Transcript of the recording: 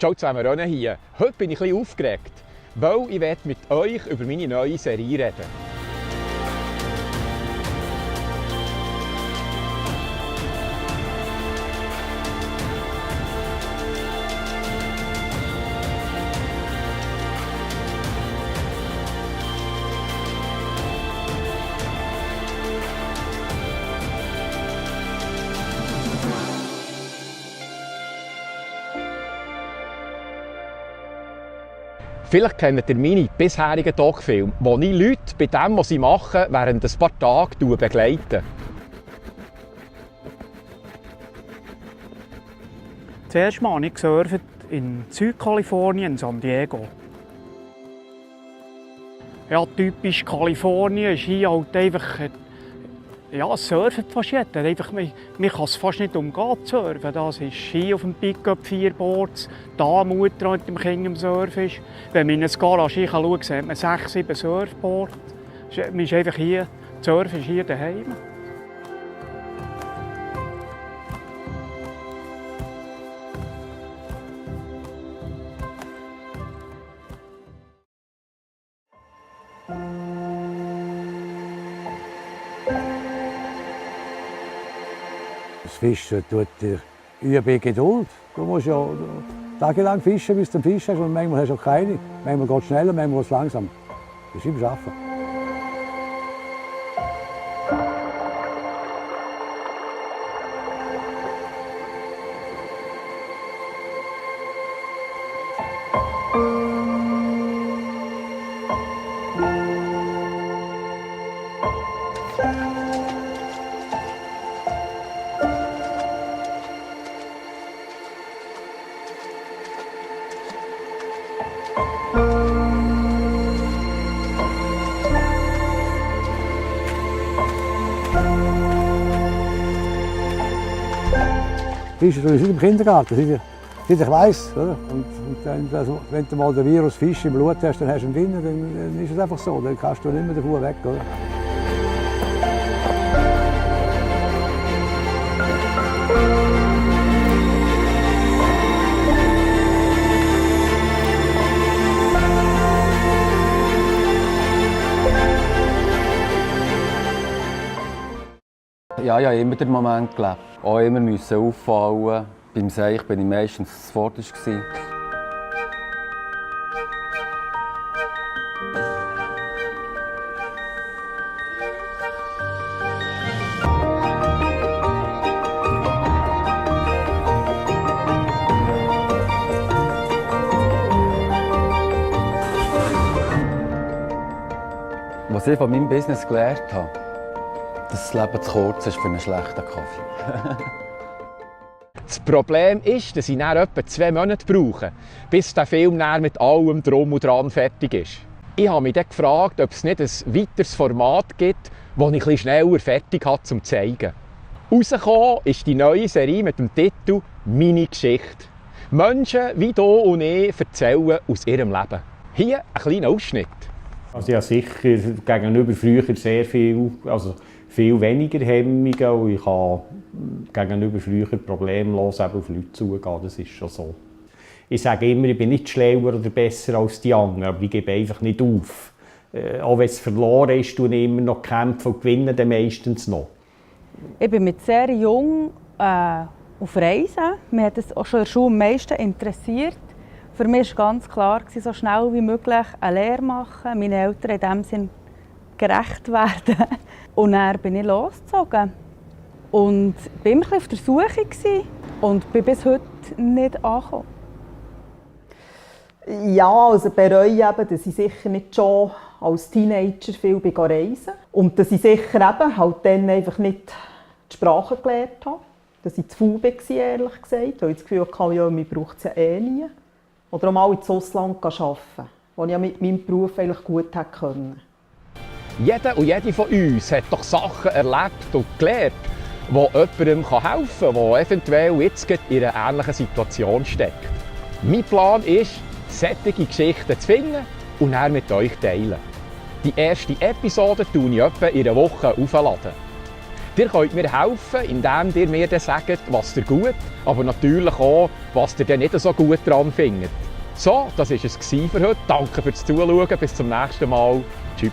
Ciao zusammen, René hier. Heute bin ich ein bisschen aufgeregt, weil ich mit euch über meine neue Serie reden. Vielleicht kennt ihr meine bisherigen Doc-Filme, wo ich Leute bei dem, was sie machen, während ein paar Tage begleite. Zuerst mal habe ich gesurft in Südkalifornien, in San Diego. Ja, typisch Kalifornien ist hier halt einfach, ja, es surft fast jeder. Einfach, man kann es fast nicht umgehen zu surfen. Das ist hier auf dem Pickup 4 Boards, da Mutter mit dem Kind am Surfen ist. Wenn man in eine Garage schaut, sieht man 6, 7 Surfboards. Man ist einfach hier, das Surfen ist hier daheim. Das Fischen tut dir üben Geduld. Du musst ja tagelang fischen, bis du einen Fisch hast. Und manchmal hast du auch keine. Manchmal geht es schneller, manchmal geht es langsam. Das ist im Arbeiten. Fischen tue ich im Kindergarten, seit ich weiss. Oder? Und dann, also, wenn du mal den Virus Fisch im Blut hast, dann hast du ihn drin, dann ist es einfach so. Dann kannst du nicht mehr davon weg. Oder? Ja, ich habe immer den Moment gelebt. Auch immer müssen auffallen. Beim Seich war ich meistens zuvorderst. Was ich von meinem Business gelernt habe, dass das Leben zu kurz ist für einen schlechten Kaffee. Das Problem ist, dass ich dann etwa 2 Monate brauche, bis der Film dann mit allem Drum und Dran fertig ist. Ich habe mich dann gefragt, ob es nicht ein weiteres Format gibt, das ich etwas schneller fertig habe, zum zu zeigen. Rausgekommen ist die neue Serie mit dem Titel «Meine Geschichte». Menschen wie du und ich erzählen aus ihrem Leben. Hier ein kleiner Ausschnitt. Also ich habe sicher gegenüber früher sehr viel weniger Hemmungen und ich kann gegenüber früher problemlos auf Leute zugehen, das ist schon so. Ich sage immer, ich bin nicht schlauer oder besser als die anderen, aber ich gebe einfach nicht auf. Auch wenn es verloren ist, tue ich immer noch kämpfen und gewinne dann meistens noch. Ich bin mit sehr jung auf Reisen. Mich hat das auch schon in der Schule am meisten interessiert. Für mich war ganz klar, so schnell wie möglich eine Lehre machen, meinen Eltern in diesem Sinn gerecht werden. Und dann bin ich losgezogen. Und war immer auf der Suche und bin bis heute nicht angekommen. Ja, also bereue ich eben, dass ich sicher nicht schon als Teenager viel reisen. Und dass ich sicher eben halt dann einfach nicht die Sprache gelernt habe. Dass ich zu faul war, ehrlich gesagt. Weil ich das Gefühl hatte, ja, man braucht es ja eh nie. Oder auch mal ins Ausland arbeiten, wo ich ja mit meinem Beruf eigentlich gut hätte können. Jeder und jede von uns hat doch Sachen erlebt und gelernt, die jemandem helfen kann, der eventuell jetzt in einer ähnlichen Situation steckt. Mein Plan ist, solche Geschichten zu finden und dann mit euch teilen. Die erste Episode tue ich etwa in einer Woche aufladen. Ihr könnt mir helfen, indem ihr mir dann sagt, was ihr gut, aber natürlich auch, was ihr dann nicht so gut dran findet. So, das war es für heute. Danke fürs Zuschauen. Bis zum nächsten Mal. Tschüss.